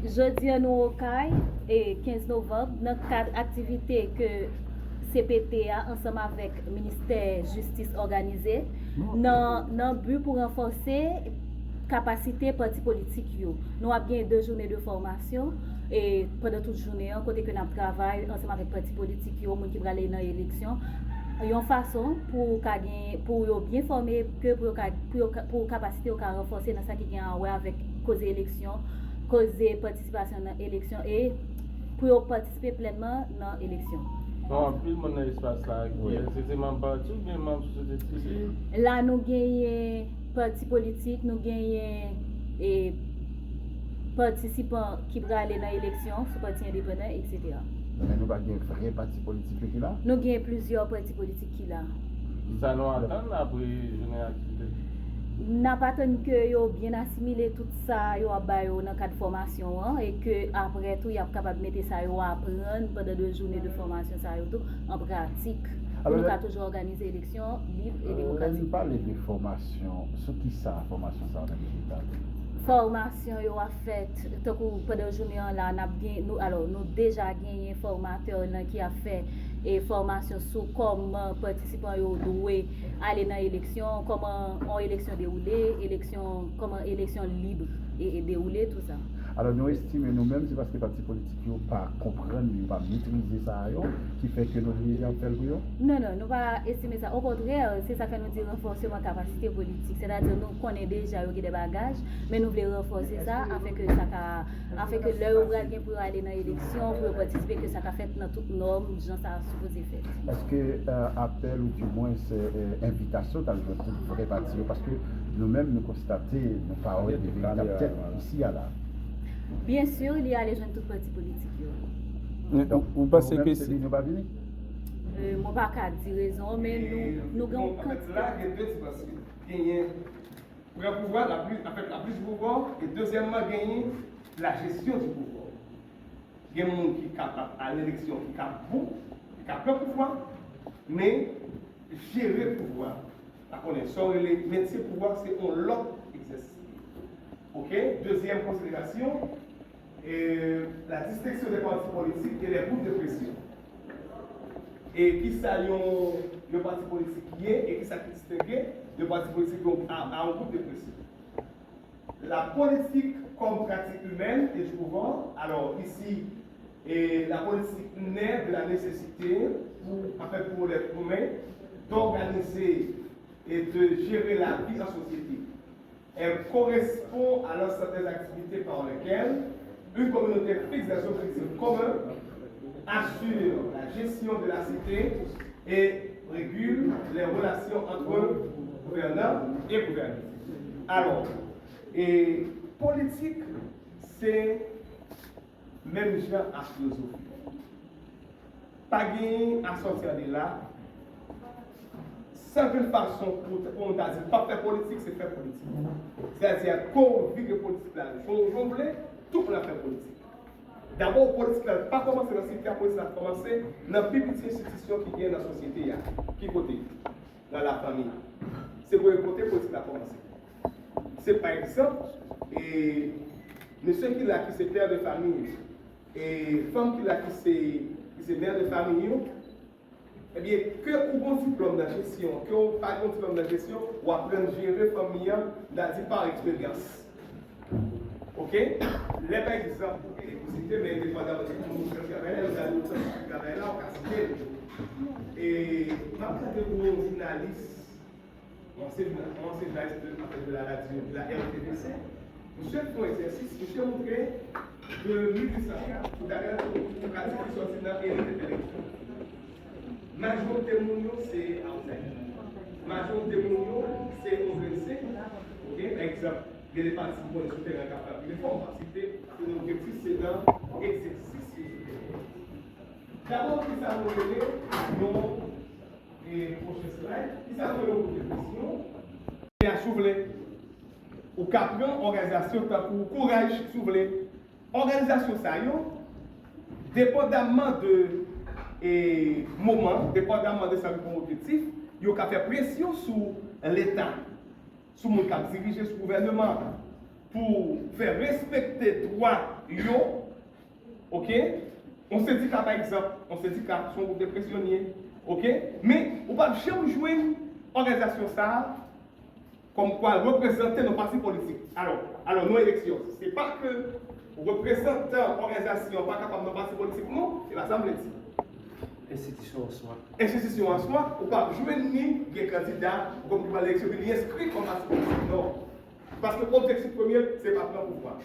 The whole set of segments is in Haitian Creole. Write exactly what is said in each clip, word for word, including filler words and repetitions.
Jodi a nou Okay, e kenz novanm, nan kad aktivite ke C P T a ansanm avèk Ministè Jistis òganize, nan, nan bi pou ranfòse kapasite pati politik yo. Nou ap gen de jounen de fòmasyon e pandan tout jounen an, kote ke n ap travay ansanm avèk pati politik yo, moun ki prale nan eleksyon, yon fason pou ka gen, pou yo byen fòme, ke pou yo ka, pou yo ka, pou kapasite yo ka ranfòse nan sa ki gen a wè avèk koze eleksyon, koze patisipasyon nan eleksyon e pou yo patisipe plènman nan eleksyon. Bon, anpil moun nan espas la, kiyès? Se, se manm pati oubyen manm sosyete sivil? La nou genyen pati politik, nou genyen e patisipan ki prale nan eleksyon sou pati endepandan, etsetera. Men nou pa gen vrè pati politik yo ki la? Nou gen plizyè pati politik ki la. Kisa nou atann apre jounen aktivite? N ap atann ke yo byen asimile tout sa yo ap ba yo nan kad fòmasyon an e ke apre tou y ap kapab mete sa yo aprann pandan de jounen de fòmasyon sa yo tou an pratik pou nou ka toujou òganize eleksyon lib e demokratik. Lè n pale de fòmasyon, sou kisa fòmasyon sa yo nan ki eta? Fòmasyon yo ap fèt, tankou pandan jounen an la, n ap gen, nou, alò, nou deja genyen fòmatè nan ki ap fè e fòmasyon sou kòman patisipan yo dwe ale nan eleksyon, kòman yon eleksyon dewoule, eleksyon, kòman eleksyon lib e, e dewoule, tou sa. Alò, nou estime nou menm, se paske pati politik yo pa konprann, yo pa metrize sa yo, ki fè ke nou oblije ap fè l pou yo? Non, non, nou pa estime sa. Okontrè, se sa k fè nou di ranfòseman kapasite politik. Sètadi, nou konnen deja yo gen de bagaj, men nou vle ranfòse sa afin ke sa ka, afin ke lè yo pral gen pou yo ale nan eleksyon, pou yo patisipe, ke sa ka fèt nan tout nòm, jan sa sipoze fèt. Èske, euh, apèl ou dimwens, euh, envitasyon t al jwenn tout vrè pati yo? Paske nou menm, nou konstate, nou pa wè de veritab tèt isi a la. Byen si, li ale jwenn tout pati politik yo. Men ou, ou panse ke si nou pa vini? Euh, mwen pa ka di rezon, men nou, nou gen yon kantite. Bon, an fèt, la, gen de ti pati. Genyen pran pouvwa, la prise, an fèt, la prise du pouvoir, e dezyèmman, genyen la gestion du pouvoir. Gen moun ki kapab al nan eleksyon, ki ka bon, ki ka pran pouvwa, men jere pouvwa. Pa konnen sa w rele mentyen pouvwa, se yon lòt egzèsis. Oke? Dezyèm konsiderasyon, e, la distinction des partis politiques et des groupes de pression. E kisa yon, yon pati politik ye, e kisa ki distenge yon pati politik yon, a, a yon gwoup de presyon. La politique comme pratique humaine et du pouvoir. Alors, ici, et la politique naît de la nécessité, pour, en fait, pour l'être humain, d'organiser et de gérer la vie en société. Elle correspond à l'ensemble des activités par lesquelles une communauté fixe des objectifs communs, assure la gestion de la cité et régule les relations entre gouvernants et gouvernés. Alors, et politique, c'est menm jan ak filozofi. Pa gen à sortir de là. Sèl fason pou, pou moun ta di l p ap fè politik, se fè politik. Sètadi, ke w vire politik la jan w vle, tout moun ap fè politik. Dabò, politik la pa kòmanse nan site a, politik la kòmanse nan pi piti enstitisyon ki gen nan sosyete a. Ki kote? Nan lafanmi. Se premye kote politik la kòmanse. Se pa egzanp, e, mesye ki la ki se pè de fanmi, e fanm ki la ki se, ki se mè de fanmi yo, ebyen, ke ou gon diplòm nan jesyon, ke ou pa gon diplòm nan jesyon, ou aprann jere fanmi an, n a di pa eksperyans. Oke? Lè, pa egzanp, e, pou site, men endepandaman de moun ki travay la, yo gade otan ki travay la, ou ka site l. E, m ap tande pou yon jounalis, yon ansyen jounalis, yon ansyen jounalis de, de la radio, de la R T V C, misye fè yon egzèsis, misye montre de mil uit san kat, pou ta gade yon pratik ki sòti nan elit entèlektyèl. Majorite moun yo se outsider. Majorite moun yo se yon grenn se, oke? Pa egzanp, gen de pati mwen sou teren k ap fè anpil efò, m pa site, paske nan objektif se nan egzèsis yo sou teren. Dabò, kisa nou rele yon, e, pwochen slide, kisa nou rele yon group de presyon? Si w vle, ou ka pran òganizasyon tankou Kouraj, si w vle. Òganizasyon sa yo, depandamman de, e, moman, depandamman de sa yo gen kòm objektif, yo ka fè presyon sou Leta, sou moun k ap dirije, sou gouvèneman an. pou fè respekte dwa yo, oke? Yon sendika, pa egzanp, yon sendika, se yon gwoup de presyon li ye, oke? Men, ou p ap janm jwenn òganizasyon sa a kòmkwa reprezante nan pati politik. Alò, alò, nan eleksyon, se pa ke reprezantan òganizasyon pa kapab nan pati politik, non, se pa sa m vle di. Enstitisyon an swa. Enstitisyon an swa, ou p ap jwenn ni gen kandida, ou kòm ki pral eleksyon, li enskri kòm pati politik, non. Paske objektif premye l, se pa pran pouvwa.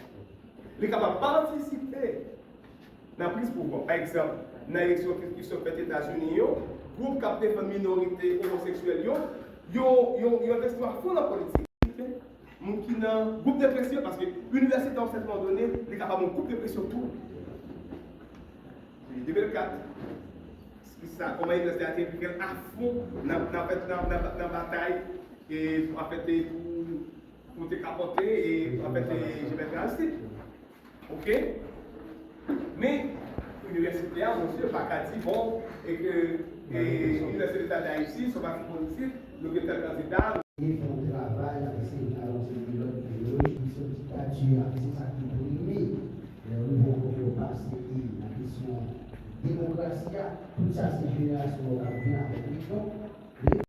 Li kapab patisipe nan priz pouvwa. Pa egzanp, nan eleksyon ki, ki sot fèt Etazini yo, gwoup k ap defann minorite omoseksyèl yo, yo, yo, yo envesti a fon nan politik. Moun ki nan gwoup de presyon, paske inivèsite a yon sèten moman done, li kapab yon gwoup de presyon tou. De mil kat, sa, kòman inivèsite a te enplike l a fon nan, nan, nan, nan, nan batay, e, an fèt, e, pou, pou te kapòte, e, an fèt, e, Jewèl Aristid. Oke? Men, inivèsite a, mesye, pa ka di, bon, e ke, e, Inivèsite Leta d Ayiti, se yon pati politik, nou gen tèl kandida. E fè yon travay, apre se vin avanse de lòt ideoloji, ki sou diktatè a, e se sa ki prime. Lè yo rive yon kote yo pase, e nan kesyon demokrasi a, tout sa se jenerasyon yo k ap vin avèk li. Donk,